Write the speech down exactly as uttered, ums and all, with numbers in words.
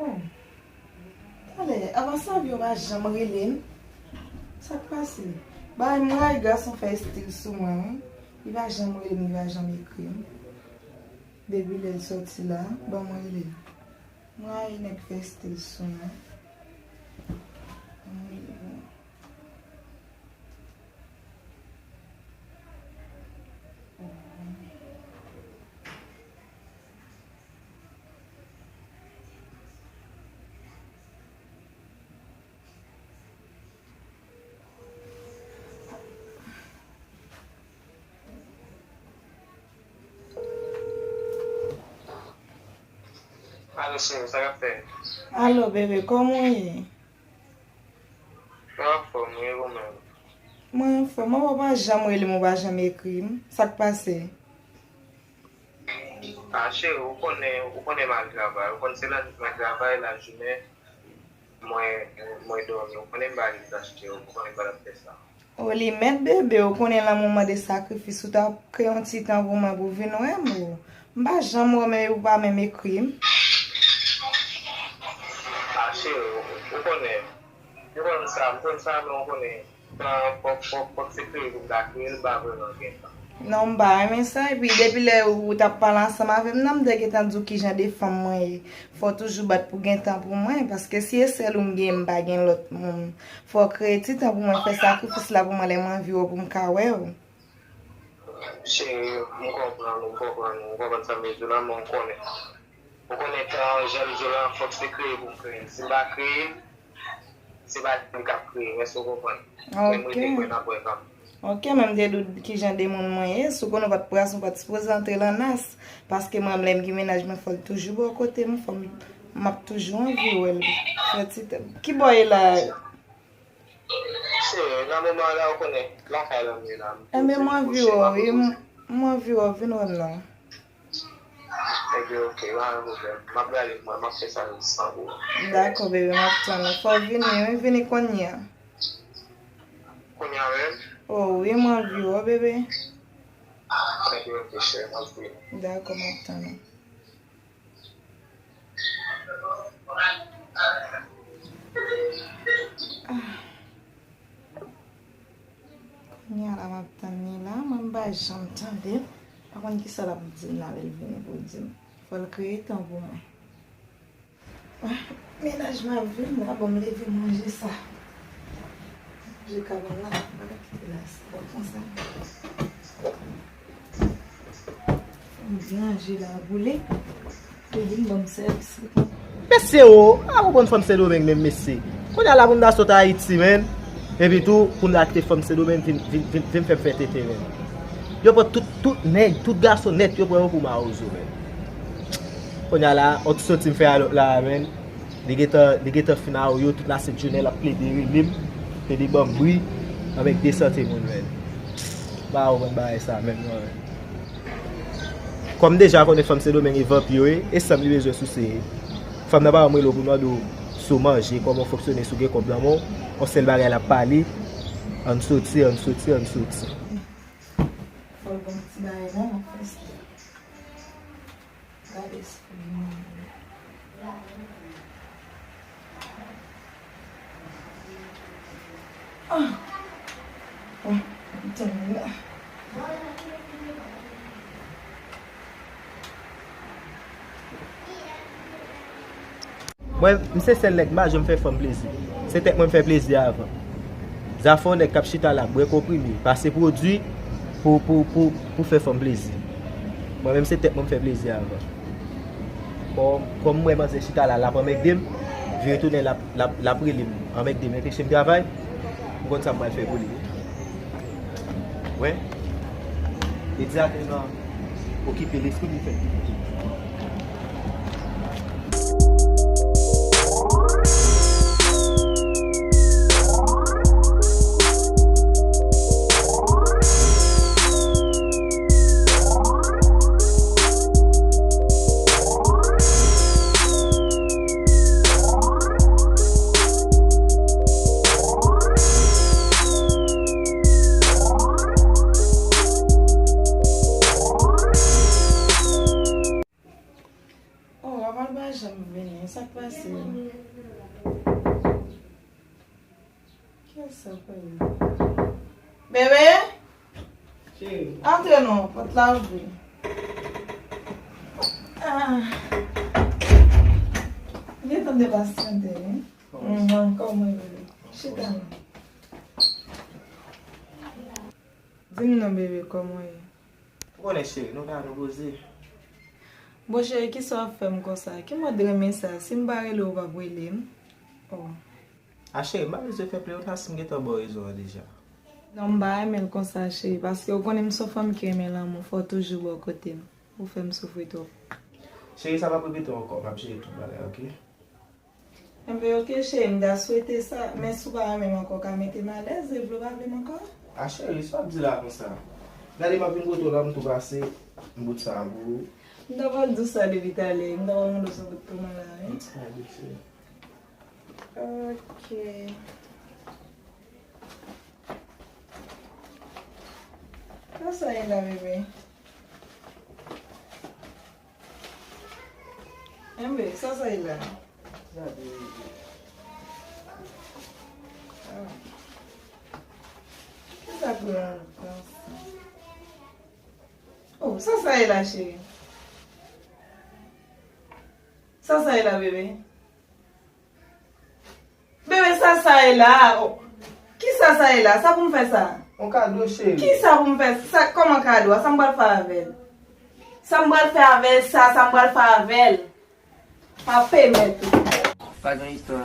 Oh. Talè, avan sa, yo pa janm rele m. Sa k pase? Bay mwen, gason fè estil sou mwen, wi. Li pa janm rele m, li pa janm ekri m. Depi lè l sòti la, ban mwen rele l. Mwen, nèg fè estil sou mwen. Ban mwen rele l. Alo, cheri, sa k ap fèt? Alo, bebe, kòman w ye? Mwen anfòm, wi, e ou menm? Mwen anfòm. Ou pa janm rele m, ou pa janm ekri m. Sa k pase? A, cheri, ou konnen, ou konnen m al travay. Ou konn se lannwit mwen travay, lajounen, mwen, mwen dòmi. Ou konnen m pa al egzajere, ou konnen m pa t ap fè sa. O, li mèt, bebe, ou konnen lanmou mande sakrifis. Ou ta kreye yon ti tan pou mwen pou vin wè m, o. M pa janm wè w, men ou pa menm ekri m. A, cheri, ou, ou konnen. Ou konn sa, m konn sa, men ou konnen. Tan, fòk, fòk, fòk se kreye pou m ta kreye l, m pa vrèman gen tan. Non, m pa renmen sa, epi depi lè ou t ap pale ansanm avè m nan, m te gentan di w ki jan de fanm mwen ye. Fò w toujou bat pou gen tan pou mwen, paske si e sèl ou m gen, m pa gen lòt moun. Fò w kreye ti tan pou mwen, fè sakrifis la pou mwen, lè m anvi w pou m ka wè w. Cheri, m konprann ou, m konprann ou, m konprann sa m vle di w la, men w konnen. Ou konnen tan jan m di w la, fòk se kreye pou m kreye l. Si m pa kreye l, se pa li k ap kreye m, èske w konprann? Men m rete kwè n ap wè kanmenm. Ok, men m te dout ki jan de moun mwen ye. Si w konnen w pa t pras, ou pa t sipoze antre lannas. Paske mwen, lè m gen mennaj mwen, fò l toujou bò kote m, fò m, m ap toujou anvi wè l. Fè ti tan. Ki bò w ye la? Se, nan moman an la, ou konnen, lakay la m ye la. Enben, m anvi wè w, wi, m, m anvi wè w, vin wè m non. Ebyen, oke, pa gen pwoblèm. M ap gade pou mwen, m ap fè sa san ou. Dakò, bebe, m ap tann ou. Fò w vini, wi, vini kounye a. Kounye a menm? O, wi, m anvi wè w, bebe. Ebyen, oke, cheri, m ap vini. Dakò, m ap tann ou. Ah. Kounye a la, m ap tann li la. Mwen, m pa janm tande l. Pa konn kisa l ap di m la lè l vini pou l di m. Fò l kreye tan pou mwen. Ah, mennaj mwen ap vin la, ban m leve manje sa. Manje kabann la, m pa ka kite la, se pa konsa. Manje la boule, pou vin ban m sèvis li. Mesye o, a konprann fanm Sendomeng menm mesye. Kounye a la pou m ta sot Ayiti, menn. Epi tou, pou m ta kite fanm Sendomeng vin, vin, vin, vin fè m fè tete, menn. Yo pran tout, tout nèg, tout gason nèt, yo pran yo pou mawozo, menn. Kounye a la, on ti soti m fè alòt la, menn. Li gentan, li gentan fin a yo, tout lasent jounen l ap plede rele m, plede ban m bri, anmède sante moun, menn. M pa konprann bagay sa menm non, menn. Kòm deja konnen fanm Sendomeng e vanpi yo ye, e sanm li bezwen souse ye. Fanm nan pa janm rele w pou mande w si w manje, kòman w fonksyone, si w gen kòb nan men w, yon sèl bagay l ap pale, ann soti, ann soti, ann soti. Fò l gon ti bagay la, m ap fè sa. Gade espri moun yo. Ah. Ah, m tande la. Mwen, m se sèl nèg m pa janm fè fanm plezi. Se tèt mwen m fè plezi avan. Zafè yon nèg k ap chita la, bwè konprime, pase pwodui pou, pou, pou, pou fè fanm plezi. Mwen menm se tèt mwen m fè plezi avan. Kòm, kòm m wè manzè chita la, l ap anmègde m, vire tounen l ap, l ap, l ap rele m, anmègde m, enpeche m travay, m konn sa m pral fè pou li. Wè. Egzakteman. Okipe lespri m, li fè l. Bebe? Cheri. Antre non, pòt la ouvri. Ah. Gentan depasyante, wi. Kòman? Mwen, kòman, bebe? Chita non. Di m non, bebe, kòman w ye? Ou konnen, cheri, nou la, nou poze. Bon, cheri, kisa w ap fè m konsa? Ki mòd renmen sa? Si m pa rele w, ou p ap rele m? Oh. A, cheri, m pa bezwen fè plè, ou ta si m gentan ba w rezon an deja. Non, m pa renmen l konsa, cheri, paske ou konnen m se yon fanm ki renmen lanmou, fò w toujou bò kote m. Ou fè m soufri twòp. Cheri, sa p ap repete ankò, m ap jere tout bagay, oke? Enben, oke, cheri, m ta swete sa, men si w pa renmen m ankò, w ka mete m alèz, e vle w pa vle m ankò? A, cheri, sa w ap di la konsa? Gade, m ap vin kote w la, m tou pase, m bout sa a pou ou. M ta pral di w sa depi talè, m ta pral mande w si w bout pou mwen la, wi. Ok. Sa sa ye la, bebe? Enben, sa sa ye la? Ah. Kisa pou yon konsa? Oh, sa sa ye la, cheri? Sa sa ye la, bebe? Bebe, sa sa ye la? Oh. Kisa sa ye la? Sa pou m fè sa? Yon kado, cheri. Kisa pou m fè sa? Kòman kado a? Sa m pral fè avè l? Sa m pral fè avè l sa? Sa m pral fè avè l? Pa pe mèt ou. Pa gen istwa.